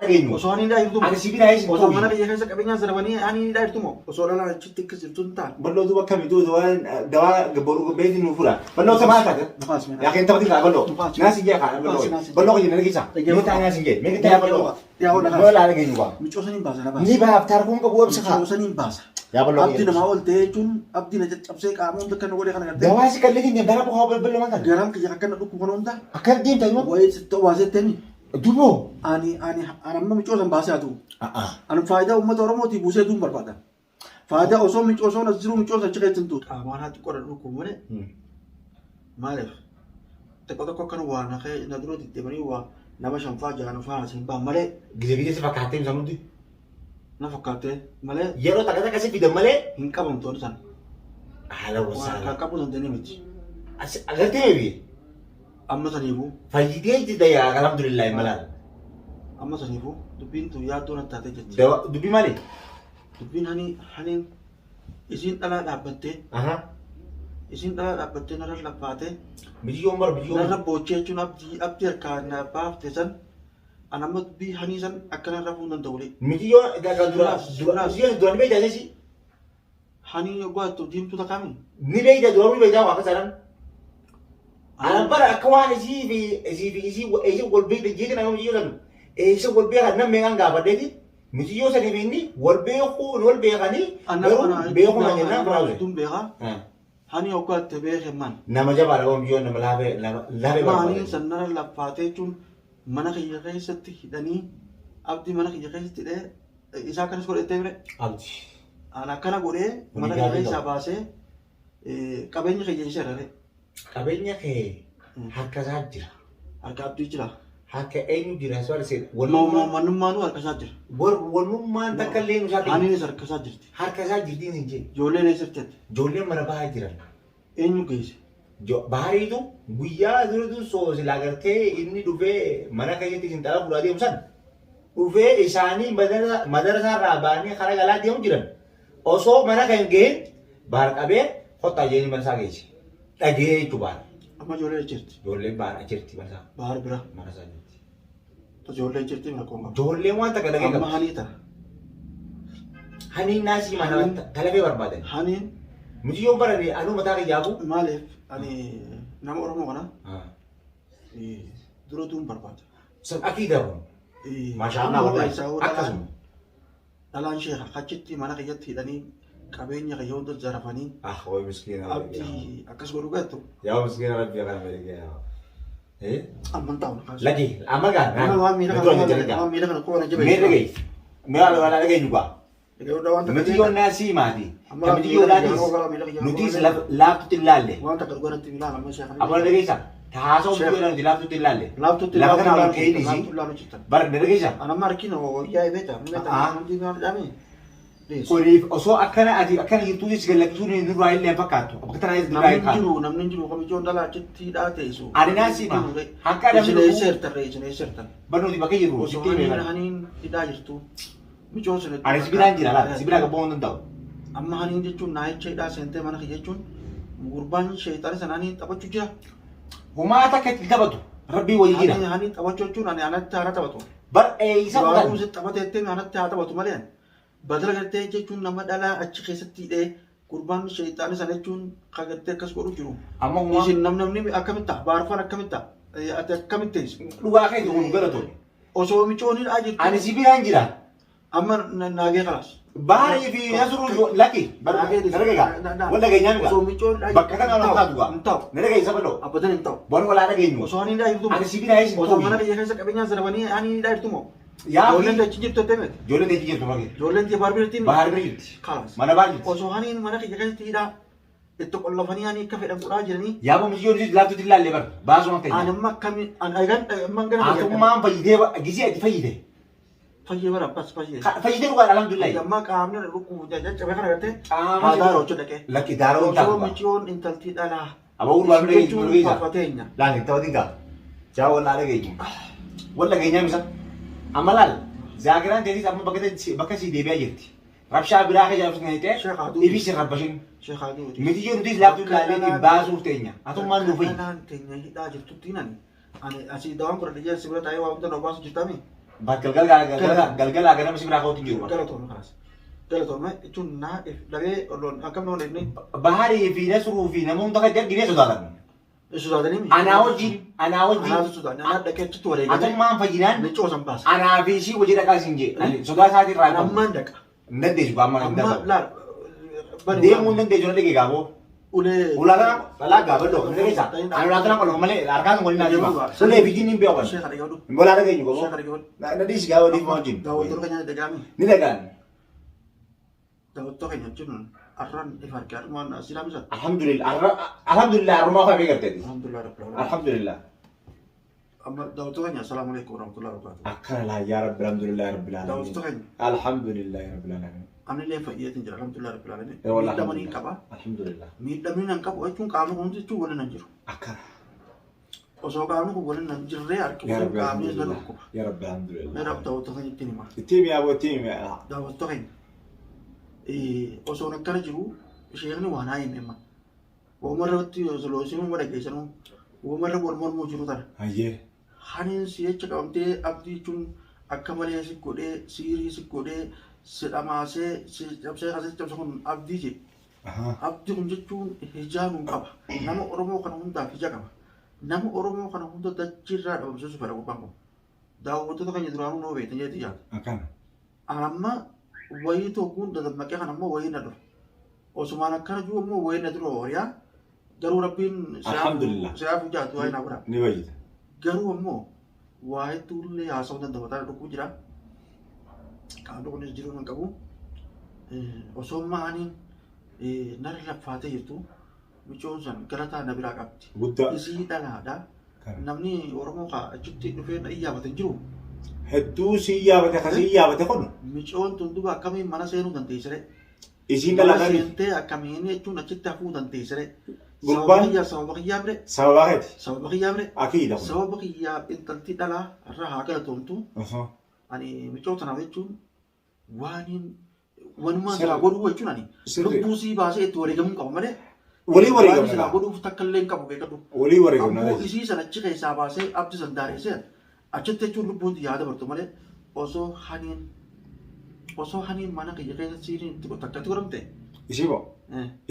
Dhageenyu. Osoo ani hidhaa jirtu moo? Ani si biraa eessa Osoo mana kiyya keessa qabeenyaan zarabanii ani hidhaa jirtu moo? Osoo dhalaan achitti akkas jirtu hin taane. Bal'oo duuba akkami duuba dawaa dawaa boru beetii nu fura. Bal'oo tamaa taate. Nufaas mee. Yaa keen taphatiin kaa bal'oo. Nufaas. Naas hin jee kaa bal'oo. Naas hin Bal'oo kiyya na dhageessa. Mee taa naas hin jee. Mee taa bal'oo. Yaa hola Mee laa dhageenyu kaa. Micoo saniin baasa na baasa. Ni baaf taarkuun qabu obsa kaa. Micoo saniin baasa. Yaa bal'oo Abdii namaa ol ta'ee jechuun abdii na caccabsee qaama hunda kan godhe kana gartee. Dawaa si kallee keenya dara bu'aa bal'oo maal taate. Garaan kiyya akkana dhukkuba kana hunda. Akka deemta yoo. Wayii sitti waasettee mi? Duboo. Ani amma micoo san baasee haa ta'u. Ani faayidaa uummata Oromootii buusee duun barbaada. Faayidaa osoo micoo osoo as jiru micoo san achi keessa hin tuutu. Qaamaan haa xiqqoo dhukkubu malee. Maaliif? Tokko tokko akkana waa na kee na dura deddeemanii waa nama shanfaa jahan faa asiin ba'an malee Gise gise si fakkaattee ibsan hundi. na fakkaattee malee Yeroo takka takka si fidan malee. hin qabamtu ani sana. Haala Waa wasaala. kan qabuu dandeenye miti. Agartee beebi. Amma saniifuu Fayyidee jirta yaa alhamdulillah malaan. amma saniifuu dubbiin tun yaaddoo natti taatee jirti. Dawa dubbii maali? Dubbiin hani haniin isiin dhalaa dhaabbattee Aha. isiin dhalaa dhaabbattee narra laffaatee Biyyoon bar biyyoon. narra boochee jechuun abdii abdii harkaa na baafte san an amma dubbii hanii san akkana rafuu hin danda'u. Miciyyoon egaa dura dura miciyyoon dura ni beektaa isii? Hanii yogguu attu diimtuu takkaami? Ni beektaa dura ni beektaa waa akka sadan. Anan bara akka waan isii fi isii fi isii isii wal beekta jeeti nama miciyyoo san eessa wal beekan nam meeqaan gaafadheeti miciyyoo sanii fi inni wal beekuu wal beekanii garuu beekuu na jennaan biraa Tun beekaa. Hani yogguu attu beeke man. Nama jabaadha waan miciyyoon nama laafee laafee Amma haniin barbaada. san narra laffaatee jechuun mana kiyya keessatti hidhanii abdii mana kiyya keessatti hidhee isaa akkanas godhettee bire. Abdi. An akkana godhee Kuni mana kiyya gaarii keessaa qaba. baasee qabeenya kiyya isa irra Qabeenya kee harka isaa jira. Harka abdii jira. Harka eenyu jira su'aal seen. Mannummaanuu harka isaa jira. Walummaan takka illee nu isaa Haniinis harka isaa jirti. Harka isaa jirtiin hin jee. Ijoolleen eessa jirti? Ijoolleen mana bahaa jiran. Eenyu geesse? Bahariitu guyyaa dura dursoo silaa gartee inni dhufee mana keessatti isin xala fuudhaa deemu san dhufee isaanii madarasaa irraa ba'anii karaa galaa deemu jiran osoo mana kan gahin bahar qabee kottaa jedhanii mana isaa geesse. Dhagee jechuun bahar. Amma ijoolleen achi jirti. Ijoolleen bahar achi jirti mana isaa. Bahar bira. Mana isaa jirti. Ijoolleen jirti rakkoo hin qabu. Ijoolleen waan takka dhagee Amma qabdi. hanii ta'a. Haniin naasii mana talafee barbaadan. Haniin Mucayyoon barane anuu mataa kiyyaafu. maaliif ani nama Oromoo kana dura duun barbaada. San akiida kun. Maashaa Allah wallahi. Akkasuma. Dhalaan sheekha achitti mana kiyyatti hidhanii qabeenya kiyya hunda zarafanii Ah way miskiina rabbi. abdii akkas godhu gattu Yaa miskiina rabbi kana beekee. Eh? amman ta'u kaas. Laki amma gaa. Nama waan miila kana waan miila kana quba na jabeessu. Mee dhagayi. Mee wala wala dhagayi gaa. Dhagayuu waan takka Miti yoo naasii maati. Amma Miti yoo miila laatis. kiyya miila kiyya Nutis laaftutti hin laalle. waan takka dhugaratti miila amma sheekha. Amma dhageessa. Taasoo Sheekh. biyya nuti laaftutti hin laalle. Laaftutti Lafa kana ol ka'ee dhiisi. laaftutti laalu jirtan. Bara dhageessa. Ana amma harkiin wayyaa beekta. Ah. Hundi maal jedhame? Kuniif osoo akkana ati akkana jirtuutis gallakkisuun nurraa illee hin fakkaattu. Bakka tanaa nurraa Namni hin kaatu. jiru namni jiru kamijoon dhala achitti hidhaa teessu. Ani naasii ma? Akka namni Isin dhufu- eessa jirtan isin eessa jirtan? Bar nuti bakka jirru Osoo sitti haniin himee haniin hidhaa jirtu. Micoon sun Ani si biraan jira laata si biraa gabboo hin danda'u. Amma haniin jechuun naayicha hidhaa seentee mana kiyya jechuun gurbaan sheexaani sana haniin taphachuu jira. Homaa takka itti taphatu rabbii wayii jira. Haniin haniin taphachuu jechuun ani anatti haa taphatu. Bar eeyisa Duraanuu kutan. si taphateettee anatti haa taphatu malee badala gartee jechuun nama dhalaa achi keessatti hidhee gurbaan sheexaani sana jechuun kan gartee akkas godhu jiru. Amma homaa Isin nam namni akkamitti ta'a? Baarfaan akkamitti ta'a? Ati akkamitti teessu? Dhugaa keeti kun galatoon. Osoo micoon hidhaa jirtu. Ani si biraan jira. Amma naagee kalaas. Baarii fi Nasruu laki. Bar Naagee na dhagayaa. Wal dhageenyaa mika. Osoo micoon hidhaa Bakka kana ol kaatu gaa. Hin ta'u. Na dhagaye saba dhoo. Abbadan hin ta'u. Waan walaa dhageenyu. Osoo hani hidhaa jirtu. Ani si biraa eessa Osoo mana kiyya keessa qabeenyaan zarabanii hani hidhaa jirtu moo? Yaa Ijoolleen achi jirtu ettee miti. Ijoolleen achi jirtu maki. Ijoolleen tiyya baar biratti. Baar bira jirti. Kalaas. Mana baar jirti. Osoo haniin mana kiyya keessatti hidhaa itti qollofanii hani akka fedhan godhaa jiranii. Yaa boo mijiyoon nuti laaftutti ilaalle bar. Baasuma Ani keenya. amma akkami ani egan amma gana Atummaan fayyidee gisee ati fayyide. Fayyee bara abbas fayyee. Fayyidee dhugaan alhamdulillah. Ammaa qaamni dhukkubu caccabe kana gartee. Qaama Haa daaroo jechuudha dhaqee. Lakki daaroo hin Osoo taatu. michiyoon intaltii dhalaa. Aboo gurbaa bira Jechuun geessu. fafateenya. Laal hin taphatin gaa. Jaa wallaa dhageenyu. Wal dhageenyaa misa. Amma laal zaakiraan teetis amma bakka sii deebi'aa jirti. Rabshaa biraa keessa jirtu kan ta'e Sheekh Aduu. ifi si rabbashin. Sheekh Aduu. Miti yoo nutis laaftuu ilaallee baasuuf teenya. Atummaan nuuf fayyada. Dhalaan teenya hidhaa jirtutti nani. Ani asii dawaan kudha dhijee si bira taa'ee waa hunda na baasu jirtami. Galgala galgala galgala ganama si biraa ka'uutu hin jiru. Galatoome kanas. Galatoome jechuun naa if dhabee oloon akkam nama inni Baharii fi Nasruu fi namoota kan argine sodaatan. Sodaatanii mi? Anaa wajjin anaa wajjin. Anaatu sodaatan. Anaa dhaqee achitti wareegamee. Atummaan fayyinaan Miccoo san baasa. anaa fi ishii hojii dhaqaa siin jee. Ani sodaa isaatii irraa qabu. Ammaan dhaqa. Hin dandeessu amma hin Amma danda'u. laal. Deemuu hin dandeessu na dhige gaafoo. Ulee. Ulaa kana balaa gaafadhu. Hin dandeessa. Ani ulaa kana qoloo malee harkaan waliin naa deema. Ulee fi jinni hin beekan. Sheekha dhaga'u. Hin bolaa dhageenyu goboo. Sheekha dhaga'u. Na dhiisi gaafa dhiifama wajjin. Daawwattoota keenya dhaga'ame. Ni dhagaan. Daawwattoota keenya jechuun arraan ifa argaa dhumaan asilaam isa. Alhamdulillah. Alhamdulillah arrumaa koo hafee garteeti. Alhamdulillah rabbil alamin. Alhamdulillah. Amma daawwattoota keenya assalaamu alaikum warahmatullahi wabarakatuh. Akkana laa yaa rabbi alhamdulillah rabbil alamin. Daawwattoota keenya Alhamdulillah rabbil alamin. ani illee fayyeetiin jira alhamdulillah rabbil alamin. Eh, wallahi Miidhamanii hin qaba. Alhamdulillah. Miidhamni nan qabu jechuun qaamni kun jechuun waliin nan jiru. Akkana. Osoo qaamni kun waliin nan jirree harki Yaa kun rabbi qaamni isa alhamdulillah. dhukkuba. Yaa rabbi Mee alhamdulillah. daawwattoota keenya ittiin hima. Itti himi aboo itti himi. Daawwattoota keenya osoon akkana jiru sheekni waan haa hime amma. Waanuma irratti osoo isin dhageessanuu waanuma irra wal mormuu jiru tana. Hayyee. Haniin si jecha qabamtee abdii jechuun akka malee si godhee siirii si godhee si dhamaasee si cabsee kasee cabse kun abdii jedhe. Abdii kun jechuun hijaa nuun qaba. Nama Oromoo kana hundaaf hija qaba. Nama Oromoo kana hunda dachiirraa dhabamsiisuu fedha gurbaan kun. Daawwattoota keenya duraanuu noo beektan jedhee yaada. Akkana. Amma wayii tokkoon dadammaqee kan ammoo wayii na dhufa. Osumaan akkana jiru ammoo wayii na dura horiyaa. Garuu Rabbiin Alhamdulillah. siyaafuu jaatu waayee naa godha. Ni fayyida. Garuu ammoo waa hedduullee haasa'uu danda'u mataa dhukkuu jira. Qaamni kunis jiruu hin qabu. Osoo maaniin narra laffaatee jirtu micoon san galataa na biraa qabdi. Guddaa. Isii dhalaadha. Namni Oromoo kaa achitti dhufee na iyyaafate hin jiru. Hedduu si iyyaafate kan si iyyaafate kun Micoon tun duba akkamiin mana seenuu dandeessire? isiin Mana dhalaa seentee akkamiin jechuun achitti hafuu dandeessire? Gurbaan- Sababa kiyyaa sababa kiyyaa mire? Sababaa keeti. Sababa kiyyaa mire? Akiidha kun. Sababa kiyyaa intalti dhalaa irraa haa galatoomtu. Ani micoo tanaaf jechuun waaniin wanumaan silaa godhuu jechuun ani Sirri. lubbuu sii baasee itti wareegamuu qaba malee. Walii Waan wareegamna. silaa godhuuf takka illee hin qabu beekadhu. Walii wareegamna. Ammoo isii sana achi keessaa baasee abdi san daaressee achitti jechuun lubbuun yaada bartu malee osoo haniin osoo haniin mana kiyya keessa siiriin itti takka itti godhamte. Isii moo?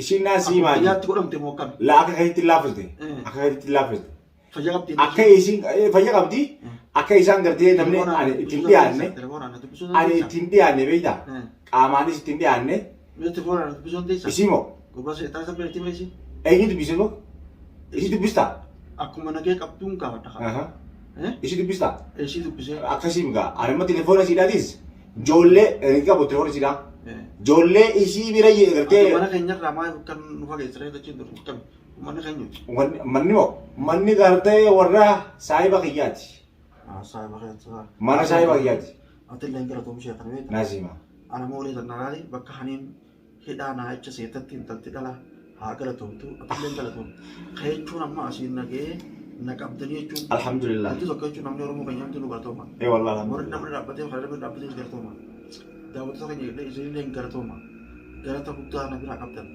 Isiin naa sii maali? Fayyaatti godhamte moo akkami? Laa akka keetti laaffiste. Eh. Akka keetti laaffiste. Fayyaa qabdi. Akka isiin fayya qabdi. Akka isaan gartee namni ani ittiin dhiyaanne ani ittiin dhiyaanne beektaa? Qaamaanis ittiin dhiyaanne Telefoonaan dubbisuu dandeessaa? isii moo? Gurbaa seexaa san beektii meesii? Eenyu dubbise moo? Isii dubbistaa? Akkuma nagee qabduun gaafadha. Aha. Isii dubbistaa? Isii dubbisee. Akkasiin gaa ani amma telefoona isiidhaatis ijoollee hin qabu telefoona isiidhaa. Ijoollee isii bira gartee Mana keenyarraa maal kan nu fageessiree dachiin dur akkami? Manni keenya. Manni moo? Manni gartee warra saahiba kiyyaati. Saahiba keessa. Mana saahiba kiyyaati. Ati illee galatoom ishee kana beekta. Naasima. Ana moolee tannaraali bakka haniin hidhaa naa jecha seetatti intalti dhala haa galatoomtu. Ati illee galatoom. Jechuun amma asiin nagee na qabdanii jechuun. Alhamdulillah. Wanti tokko jechuun namni Oromoo keenya hundi nu galatooma. Eh wallah Warri alhamdulillah. namni dhaabbatee kan namni dhaabbatee galatooma. Daawwattoota keenya illee isinillee galatooma. Galata guddaa na biraa qabdan.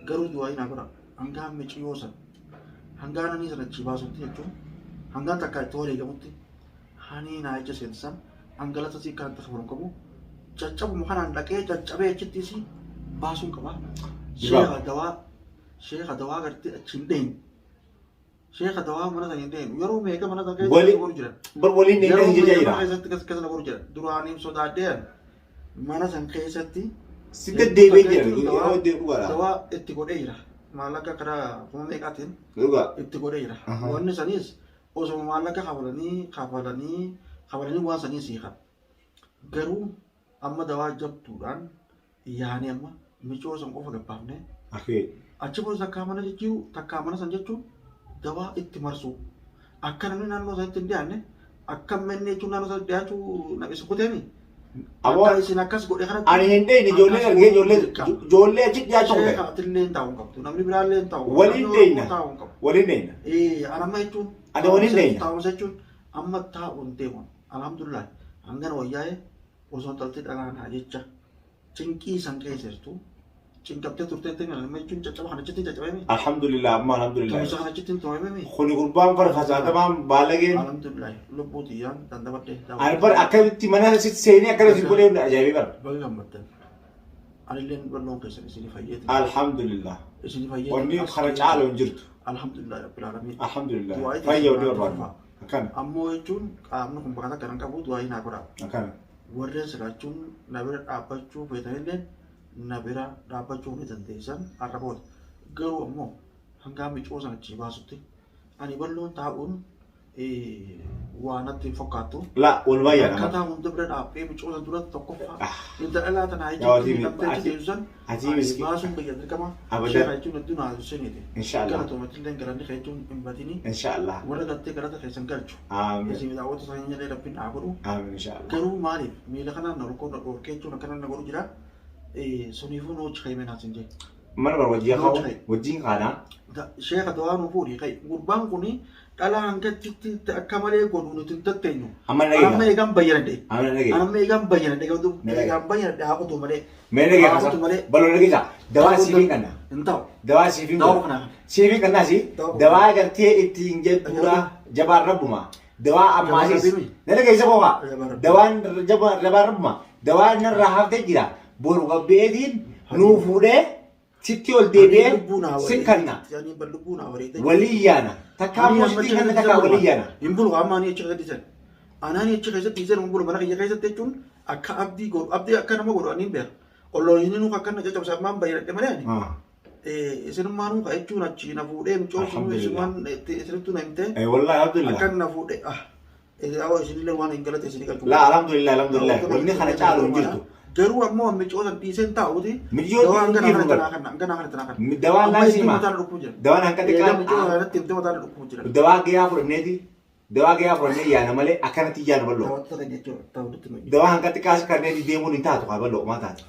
Garuu du'aa naa godha. Hangaan miciyoo san hangaan hanii sana achi baasutti jechuun hangaan takka itti wareegamutti hanii naa jecha seensan hangalata sii kan takka qabu caccabuma kanaan dhaqee caccabee achitti isii baasuun qaba. Sheekha dawaa sheekha dawaa gartee achi hin dheenye. Sheekha dawaa mana sana hin dheenye. Yeroo meeqa mana sana keessatti godhu jiran. Bar waliin Yeroo deemee meeqa jira. mana keessatti keessa godhu jiran. Duraaniin sodaadheen mana san keessatti Si deddeebi'ee jira. Yeroo deebi'u gara. Dawaa itti godhee jira. Maallaqa karaa kuma meeqaatiin Dhugaa. itti godhee jira. Aha. Wanni saniis osoo maallaqa kafalanii kafalanii kafalanii waan sanii siiqan. Garuu amma dawaa jabduudhaan yaanii amma micoo san qofa gabbaafne Akee. achi booda takkaa mana jijjiiru takkaa mana san jechuun dawaa itti marsu. Akka namni naannoo sanitti hin dhiyaanne akka manni jechuun naannoo sanitti dhiyaachuu na isa kuteemi. Aboo Akka isin akkas godhe kanatti. ani hin dheeyne ijoolleen argee ijoollee ijoollee achi dhiyaachuu Sheekha ta'e. atillee hin taa'u hin qabdu. Namni biraallee hin taa'u. Waliin Namni deeyna. Oromoo taa'u hin qabu. Waliin deeyna. Ani amma jechuun. Ani waliin deeyna. Taa'umsa jechuun amma taa'u hin deemu. Alhamdulillah hangana wayyaa'e osoo intalti dhalaa naa jecha cinqii san keessa jirtu. Cinqabtee turteetti nama jechuun caccaba kana achitti caccabame. Alhamdulillah amma alhamdulillah. Tumsa kana achitti tumame. Kuni gurbaan farfasaatamaan baalageen. Alhamdulillah lubbuu tiyyaan dandabadhe. Ani bar akkamitti mana sitti seenee akkana si godhee ajaa'ibee bara. Baga gammaddan. Anilleen bal'oon keessan isinii fayyeeti. Alhamdulillah. Isinii fayyeeti. Wanni kana caalu hin jirtu. Alhamdulillah rabbil alamin. Alhamdulillah. Du'aa itti Fayya wanni isin barbaadnu. Akkana. Ammoo jechuun qaamni kun bakka takka kan qabu du'aa naa godha. Akkana. Warreen silaachuun na bira dhaabbachuu feetanillee na bira dhaabbachuu ni dandeessan har'a booda. Garuu ammoo hanga micoo sana achii baasutti ani bal'oon taa'uun waa natti hin fakkaattu. La walumaa yaadama. Akkataa hunda bira dhaabbee micoo sana dura tokkoffaa intala dhalaa tanaa Yaa watii jechuun hidhamtee achi ati- deemsan ati ani miskiin. baasuun biyya dirqama. Abadan. Sheekha jechuun hedduu naa siniiti. Inshaallah. Galatoomatti galanni kee jechuun hin badini. Inshaallah. Warra galtee galata keessan galchu. Aamin. Isin daawwatu isaanii illee rabbiin haa godhu. Aamin inshaallah. Garuu maaliif miila kanaan na olkoo na dhorkee jechuun akkana na godhu jira. Suniifuu nu hojii kaymee naas hin jee. Mana bar wajjin Noo kaa'u ta'e. wajjin kaanaa. Sheekha dawaa nu fuudhi kai gurbaan kuni dhalaa hanga achitti akka malee godhu nuti hin tatteenyu. Amma na Amma dhageessa. eegaan bayyanadhe. Amma na dhageessa. Amma eegaan bayyanadhe garuu Na dhageessa. eegaan bayyanadhe haa qotu malee. Mee dhageessa. Haa qotu malee. Baloo dhageessa. Dawaa siifin kanna. Hin ta'u. Dawaa siifin Dawaa kanna. kana. Siifin kannaa si. Dawaa. Dawaa gartee ittiin jabduudha jabaan rabbuma. Dawaa ammaasis. Jabaan rabbi. Na dhageessa qofa. Jabaan rabbi. Dawaan jabaan rabbuma. Dawaan narraa haftee jira. Boru gabbeetiin nuu fuudhee sitti ol deebi'ee sin kanna. Lubbuu naa wareedee. Walii yaana. Takkaa immoo sitti kanna takkaa walii yaana. Hin bulu amma ani achi keessatti dhiisan. Anaan achi keessatti dhiisan hin bulu mana kiyya keessatti jechuun akka abdii godhu abdii akka nama godhu ani hin beeku. Olloonni nu akka na caccabsa ammaan bayyadhe malee ani. Isinummaa nu jechuun achi na fuudhee micoon sun Alhamdulillah. isinummaan isinittuu na himtee Wallahi alhamdulillah. akka na fuudhee ah awwa isinillee waan hin galate isinii galchu. La alhamdulillah alhamdulillah. Wanni kana caalu hin jirtu. Garuu ammoo micoota dhiiseen taa'uti. Micoota Dawaan ganaa dhiifnu kana bara. tanaa kana ganaa kana tanaa kana. Dawaan Amma laasii itti maa? mataan dhukkuu jira. Dawaan hanqa Egaa micoota xiqqaa. irratti himtee mataan dhukkuu jira. Dawaa gahaa fudhanneeti. Dawaa gahaa fudhannee yaana malee akkanatti yaana bal'oo. Daawwattoota keenya jechuudha. Daawwattoota keenya. Dawaa hanqa xiqqaas kanneen deemuun hin taatu haa bal'oo maa taatu.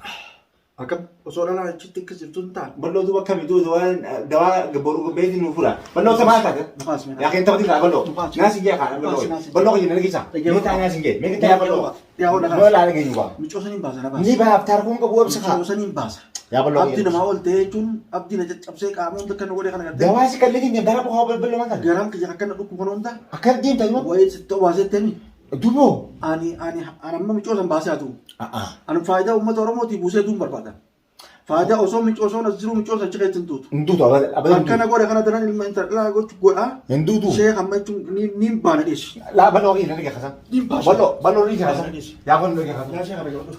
Akkam osoo dhalaan achitti akkas jirtu hin taane. Bal'oo duuba akkami duuba dawaa dawaa boru gabbeetiin nu fura. Bal'oo tamaa taate. Nufaas mee. Yaa keenya taphatiin kaa bal'oo. Nufaas. Naas hin jee kaa bal'oo. Naas. Bal'oo keenya na keessa. Mee taa naas hin jee. Mee taa bal'oo. Yaa hoo Noo laala keenya waa. Micoo saniin baasa na baasa. Ni baaf taarkuun qabu obsa kaa. Micoo saniin baasa. Yaa bal'oo Abdii namaa ol ta'ee jechuun abdii na caccabsee qaama hunda kan godhe kana gartee. Dawaa si kallee keenya dara qofa bal'oo maa taate. Garaan kiyya akkana dhukkuba kana hunda. Akka deemta yoo. Wayii sitti waasettemi. Duboo. Ani ani ani amma micoo san baasee haa ta'u. Ani faayidaa uummata Oromootiif buusee duun barbaada. Faayidaa osoo micoo osoo as jiru micoo san achi keessatti hin tuutu. Hin duutu abadan. Akkana godhe kana daran ilma intala dhalaa gochu godha. Hin duutu. Sheekh amma jechuun ni baana dhiyeessu. La bal'oo keenya na keessa. Ni baasa. Bal'oo bal'oo ni keessa. Yaa kun na keessa. Yaa sheekh kana godhu.